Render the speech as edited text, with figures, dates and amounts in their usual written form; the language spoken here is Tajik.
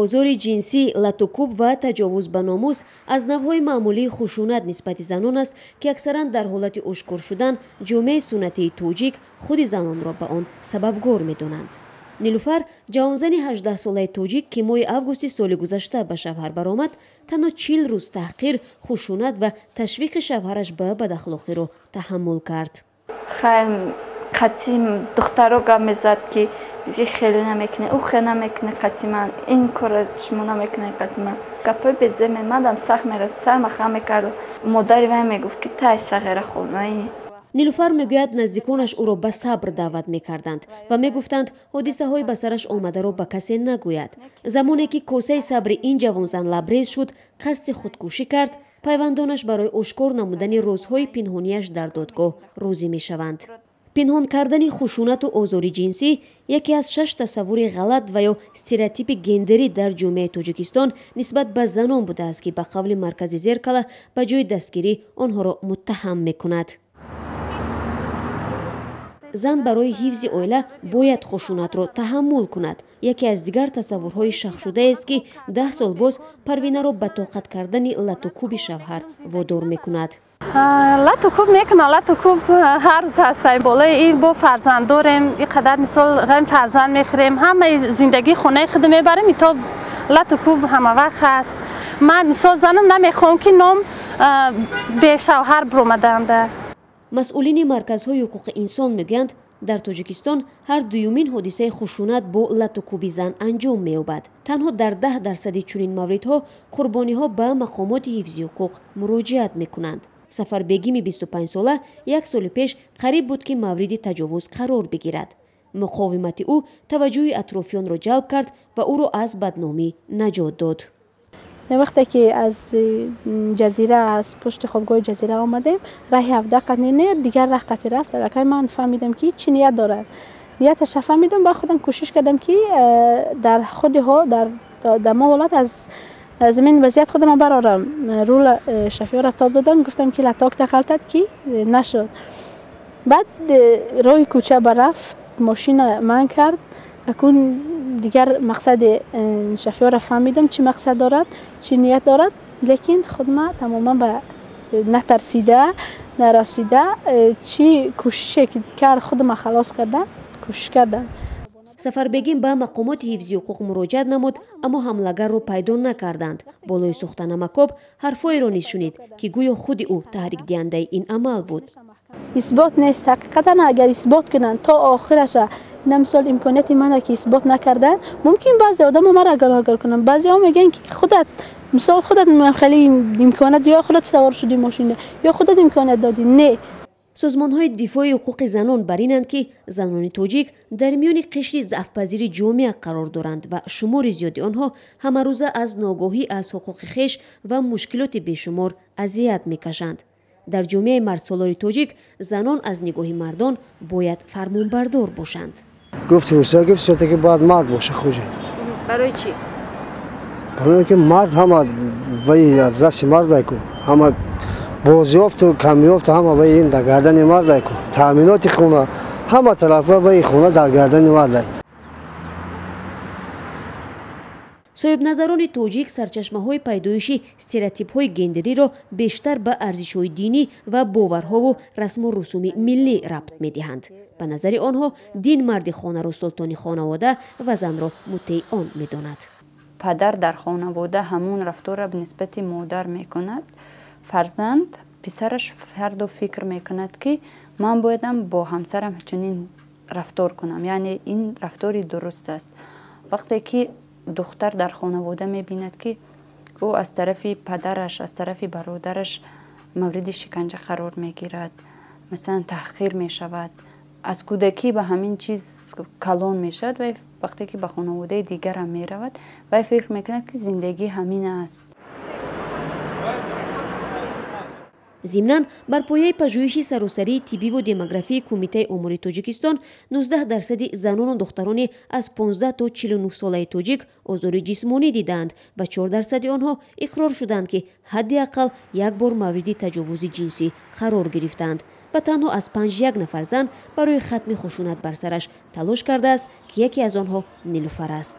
Озори ҷинсӣ, латукӯб ва таҷовуз ба номус аз навъҳои маъмулии хушунат нисбати занон аст, ки аксаран дар ҳолати ошкор шудан ҷомеаи суннатии тоҷик худи занонро ба он сабабгор медонанд. Нилуфар, ҷавонзани 18-солаи тоҷик, ки моҳи августи соли гузашта ба шавҳар баромад, танҳо 40 рӯз таҳқир, хушунат ва ташвиқи шавҳараш ба бадахлоқиро таҳаммул кард. Қатъи духтаро гап мезад, ки хеле намекунӣ, ӯ хеле намекунӣ, қатъи ман ин корро шумо намекунӣ, қатъи ман. Гапҳои безеб мемадам, сахт мерасид, сарма хам мекардам. Модари вай мегуфт, ки тай сағира хонаи. Нилуфар мегӯяд, наздиконаш ӯро ба сабр даъват мекарданд ва мегуфтанд, ҳодисаҳои ба сараш омадаро ба касе нагӯяд. Замоне ки косаи сабри ин ҷавонзан лабрез шуд, қасди худкушӣ кард, пайвандонаш барои ошкор намудани розҳои пинҳонияш дар додгоҳ розӣ мешаванд. Пинҳон кардани хушунату озори ҷинсӣ яке аз 6 тасаввури ғалат ва ё стереотипи гендерӣ дар ҷомеаи Тоҷикистон нисбат ба занон будааст, ки ба қавли маркази Зеркала ба ҷои дастгирӣ онҳоро муттаҳам мекунад. Зан барои ҳифзи оила бояд хушунатро таҳаммул кунад. Яке аз дигар тасаввурҳои шахшудаест, ки 10 сол боз Парвинаро ба тоқат кардани латукӯби шавҳар водор мекунад. Латукӯб мекунад, латукӯб ҳар рӯз ҳаст. Болои ин бо фарзанд дорем, ин қадар мисол ғам фарзанд мехӯрем, ҳамаи зиндагии хонаи худ мебарем, то латукӯб ҳама вақт ҳаст. Ман мисол занам намехоҳам, ки ном бешавҳар биромаданда. Масъулини марказҳои ҳуқуқи инсон мегӯянд, дар Тоҷикистон ҳар дуюмин ҳодисаи хушунат бо латукӯби зан анҷом меёбад. Танҳо дар 10% чунин мавридҳо қурбониҳо ба мақомоти ҳифзи ҳуқуқ муроҷиат мекунанд. Сафарбегими 25-сола як соли пеш қариб буд, ки мавриди таҷовуз қарор бигирад. Муқовимати ӯ таваҷҷӯҳи атрофиёнро ҷалб кард ва ӯро аз бадномӣ наҷот дод. Вақте ки аз ҷазира, аз пушти хобгоҳи ҷазира омадем, раҳи 17 қатъи не, дигар раҳ қатъи рафт. Аллакай ман фаҳмидам, ки чӣ ният дорад. Нияташа фаҳмидам, ба худам кӯшиш кардам, ки дар худи ҳо, дар мо ҳолат аз ин вазъият худам барорам. Рул шофёрро тоб додам, гуфтам, ки латок тақалтад, ки нашуд. Баъд роҳи кӯча барафт, мошина ман кард. Акун дигар мақсади шофёрро фаҳмидам, чӣ мақсад дорад, чӣ ният дорад, лекин худма тамоман ба натарсида, нарасида, чӣ кӯшише ки кард худма халос кардан, кӯшиш кардам. Сафарбегим ба мақомоти ҳифзи ҳуқуқ муроҷиат намуд, аммо ҳамлагарро пайдо накарданд. Болои сӯхта намакоб ҳарфҳоеро низ шунид, ки гӯё худи ӯ таҳрикдиҳандаи ин амал буд. Исбот нест. Ҳақиқатан агар исбот кунанд то охираша, ина мисол имконияти мана ки исбот накардан, мумкин баъзе одамо мара гунаҳгор кунанд. Баъзеҳо мегӯянд, ки худат мисол худат хеле имконият, ё худат савор шудӣ мошина, ё худат имконият додӣ. Не. Созмонҳои дифои ҳуқуқи занон бар инанд, ки занони тоҷик дар миёни қишри заъфпазири ҷомеа қарор доранд ва шумори зиёди онҳо ҳамарӯза аз ногоҳӣ аз ҳуқуқи хеш ва мушкилоти бешумор азият мекашанд. Дар ҷомеаи мардсолори тоҷик занон аз нигоҳи мардон бояд фармонбардор бошанд. Гуфт русия, гуфт всё-таки бояд мард боша хуҷа. Барои чӣ? Барои ки мард ҳама вай аз дасти мард айку, ҳама бозёфту камёфту ҳама вай ин дар гардани мард айку, таъминоти хона ҳама тарафа вай хона дар гардани мард ай. Соҳибназарони тоҷик сарчашмаҳои пайдоиши стереотипҳои гендериро бештар ба арзишҳои динӣ ва боварҳову расму русуми миллӣ рабт медиҳанд. Ба назари онҳо дин марди хонаро султони хонавода ва занро мутеи он медонад. Падар дар хонавода ҳамон рафторро нисбати модар мекунад. Фарзанд писараш фардо фикр мекунад, ки ман боядам бо ҳамсарам чунин рафтор кунам, яъне ин рафтори дуруст аст. Вақте ки духтар дар хонавода мебинад, ки ӯ аз тарафи падараш, аз тарафи бародараш мавриди шиканҷа қарор мегирад, масалан таҳқир мешавад, аз кӯдакӣ ба ҳамин чиз калон мешавад ва вақте ки ба хонаводаи дигарам меравад, вай фикр мекунад, ки зиндагӣ ҳамин аст. Зимнан бар пояи пажӯҳиши саросарии тиббиву демографии Кумитаи умури Тоҷикистон 19% занону духтарони аз 15 то 49 солаи тоҷик озори ҷисмонӣ дидаанд ва 4% онҳо иқрор шуданд, ки ҳадди ақал як бор мавриди таҷовузи ҷинсӣ қарор гирифтаанд ва танҳо аз 5-1 нафар зан барои хатми хушунат бар сараш талош кардааст, ки яке аз онҳо Нилуфар аст.